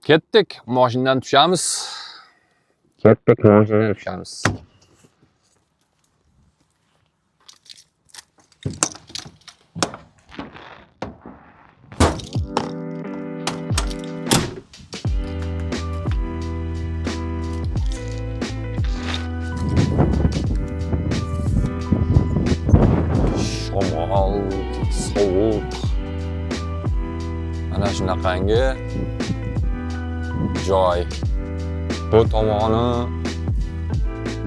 Ketdik, mashinadan tushamiz. Ketdik, mashinadan tushamiz. Shamol, sovuq. Mana shunaqangi joy. Bu tomoni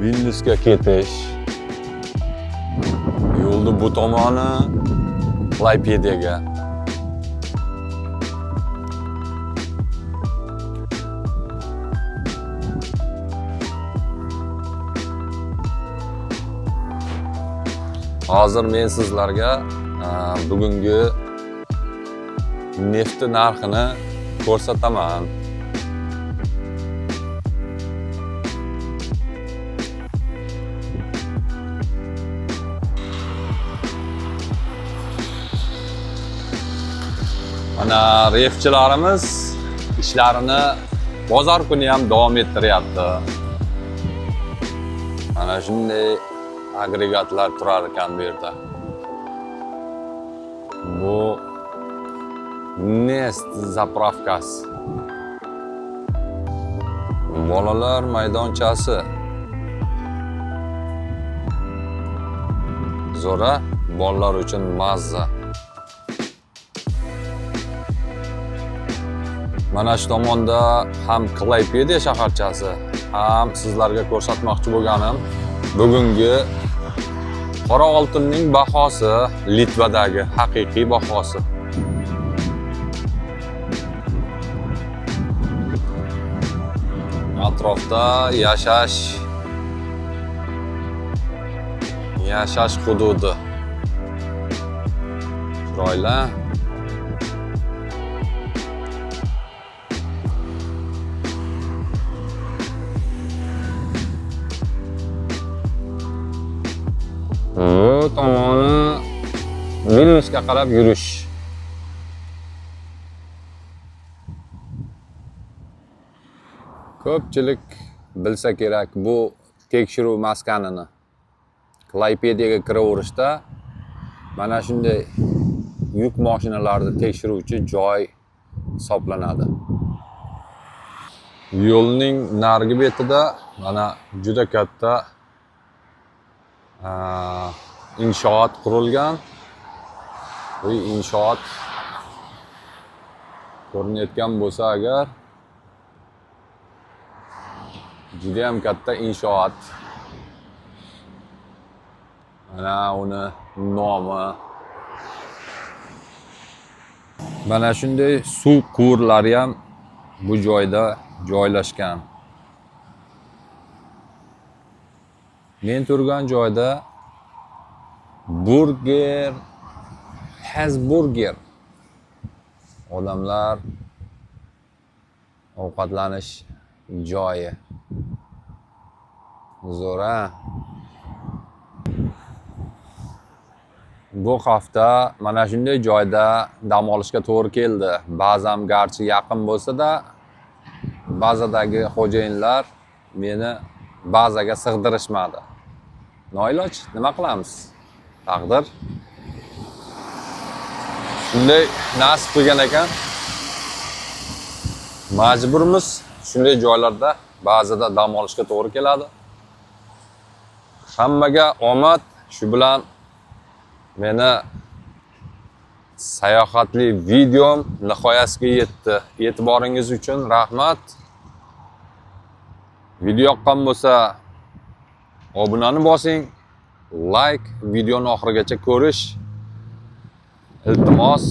Vilniusga ketish. Yo'lni bu tomoni Klaipėdaga. Hozir men sizlarga bugungi nefti narxini ko'rsataman. Mana refchilarimiz ishlarini bozor kuni ham davom ettiryapti. Mana shunday agregatlar turar ekan bu yerda. Bu Nest заправка si. Bolalar maydonchasi. Zo'ra, bolalar uchun mazza. Mana shu tomonda ham Klaipėda shaharchasi, ham sizlarga ko'rsatmoqchi bo'lganim bugungi qora oltinning bahosi, Litvadagi haqiqiy bahosi. Atrofda yashash hududi. Chiroyli. Bu tomoni Vilniusga qarab yurish. Ko'pchilik bilsa kerak bu tekshiruv maskanini. Klaipėdaga kiraverishda mana shunday yuk mashinalarni tekshiruvchi joy hisoblanadi. Yo'lning narigi betida mana juda katta inshoot qurilgan. Bu inshoot ko'rinayotgan bo'lsa agar, juda ham katta inshoot. Mana uni nomi. Mana shunday suv quvurlari ham bu joyda joylashgan. Men turgan joyda burger, Hesburger. Odamlar ovqatlanish joyi. Zo'r-a? Bu hafta mana shunday joyda dam olishga to'g'ri keldi. Ba'zan garchi yaqin bo'lsa-da, bazadagi xo'jayinlar meni bazaga sig'dirishmadi. Noiloj, nima qilamiz? Taqdir shunday nasib qilgan ekan. Majburmiz shunday joylarda ba'zida dam olishga to'g'ri keladi. Hammaga omad. Shu bilan meni sayohatli videom nihoyasiga yetdi. E'tiboringiz uchun rahmat. Video yoqqan bo'lsa obunani bosing, like, videoni oxirigacha ko'rish iltimos.